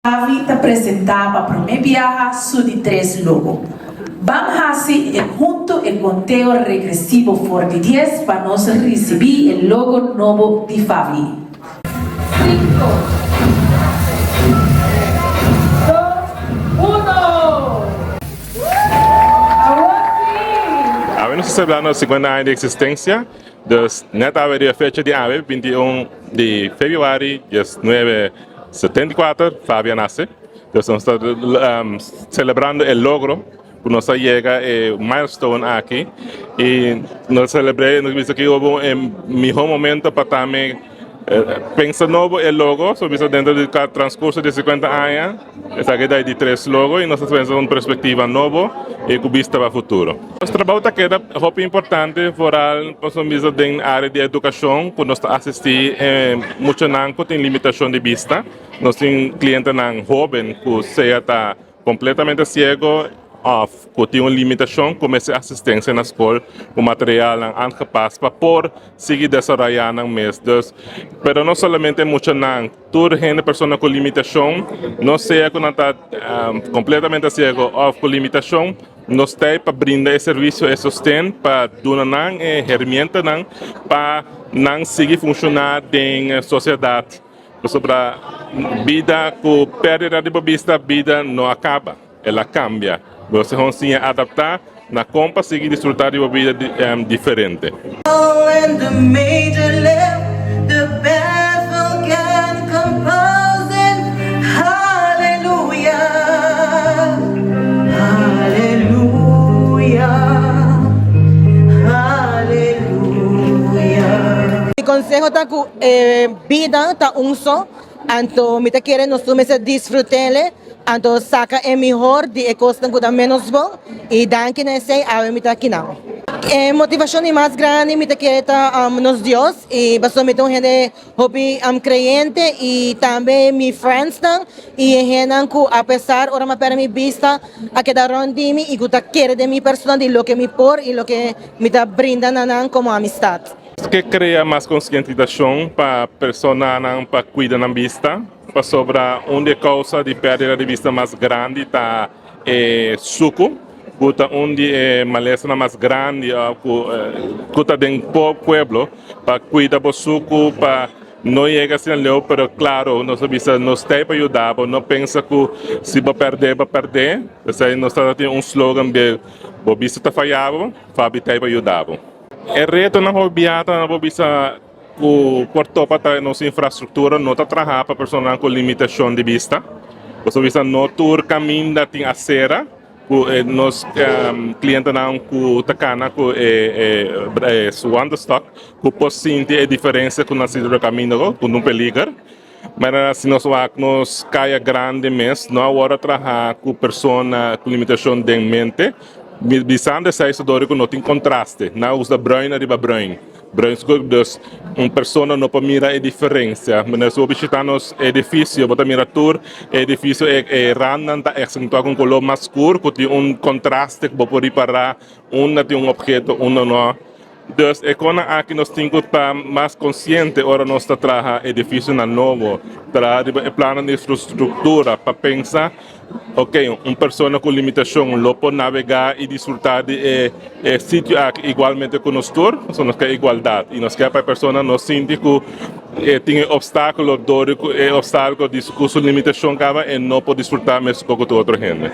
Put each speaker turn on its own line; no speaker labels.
FAVI ta presentá pa promé biaha su di tres logo. Ban hasi e huntu e konteo regresivo for di dies pa nos risibí e logo nobo di FAVI. Sinku, dos, uno! Awor sí!
Awe nos ta selebrando nos 50 aña di eksistensia, dus nèt awe riba fecha di awe, 21 di febrüari, 19. 74 Fabi a nace, dus nos ta celebrando e logro cu nos a yega e milestone aki y nos celebre nos bisa cu hubo e miho momento pa tambe pensa nobo e logo, so bisa dentro di transcurso di 50 aña esaki ta e di tres logo y nos ta pensa un perspectiva nobo y cu bista pa futuro. Nos trabou ta keda hopi importante vooral pasobra bisa den area di educacion cu nos ta asisti e muchanan cu tin limitacion di bista. Nos tin clientenan hoben cu sea ta completamente ciego of cu tin un limitacion cu mester asistencia na scol cu materialnan aangepast pa por sigui desaroya nan mes. Dus, pero no solamente muchanan. Tur hende persona ku limitashon, no sea ku nan ta kompletamente siego òf ku limitashon, nos ta ei pa brinda e servisio, e sosten pa duna nan e hermientanan pa nan sigui funshoná den sosiedat. Pasobra bida ku pèrdida di bo bista, bida no a kaba, el a kambia. Bo mester siña adaptá na kon pa sigui disfrutá di bo bida diferente.
Mi conseho ta cu e bida ta un so, anto mi ta kere nos tur mester disfrutele. Anto saka e mihor di e kosnan ku ta ménos bon i danki na esei awe mi ta akinan. E motivashon di mas grandi mi ta kere ta nos Dios i pasobra mi ta un hende hopi kreyente i tambe mi friendsnan i e hendenan ku apesar ora mi a pèrdè mi bista a keda rònt di mi i ku ta kere den mi persona di loke mi por i loke mi ta brinda na nan komo amistat.
Ke krea mas konsientisashon pa personanan pa kuida nan bista? Pasobra un di e kousa di pèrdida di bista mas grandi ta e suku, ku ta un di e malesanan mas grandi ku ta den pueblo. Pa kuida bo suku pa no yega asina leu, pero klaro nos a bisa nos ta ei pa yuda bo, no pensa ku si bo pèrdè bo pèrdè. P'esei nos ta tin un slogan di bo bista ta faya bo, Fabi ta ei pa yuda bo. E retonan hopi bia ta bo bisa. Ku por topa ta nos infrastruktura no ta traha pa personanan ku limitashon di bista. Pasobra bisa no tur kaminda tin asera ku nos klientenan ku ta kana ku e su wandelstok ku por sinti e diferensia ku nan sinti riba kaminda ku un peliger. Manera si nos wak nos kaya grandi mes no a wòrdu traha ku persona ku limitashon den mente. Bisando esei ta dor ku no tin kontraste. Nan a usa bruin ariba bruin. Bruin skur dus un persona no por mira e diferensia. Manera si bo bishita nos edifisio bo ta mira tur e edifisio e randnan ta aksentuá ku un kolor mas skur ku tin un kontraste ku bo por ripará unda tin un opheto unda no. Dus e konan aki nos tin ku ta mas konsiente ora nos ta traha edifisionan nobo, traha riba e plannan di infrastruktura pa pensa, ok, un persona ku limitashon lo por nabegá i disfrutá di e e sitio aki igualmente ku nos tur, pasobra nos ke igualdat i nos ke pa e persona no sinti ku e tin e opstákulo dor di ku e opstákulo di ku su limitashon kaba e no por disfrutá meskos ku tur otro hende.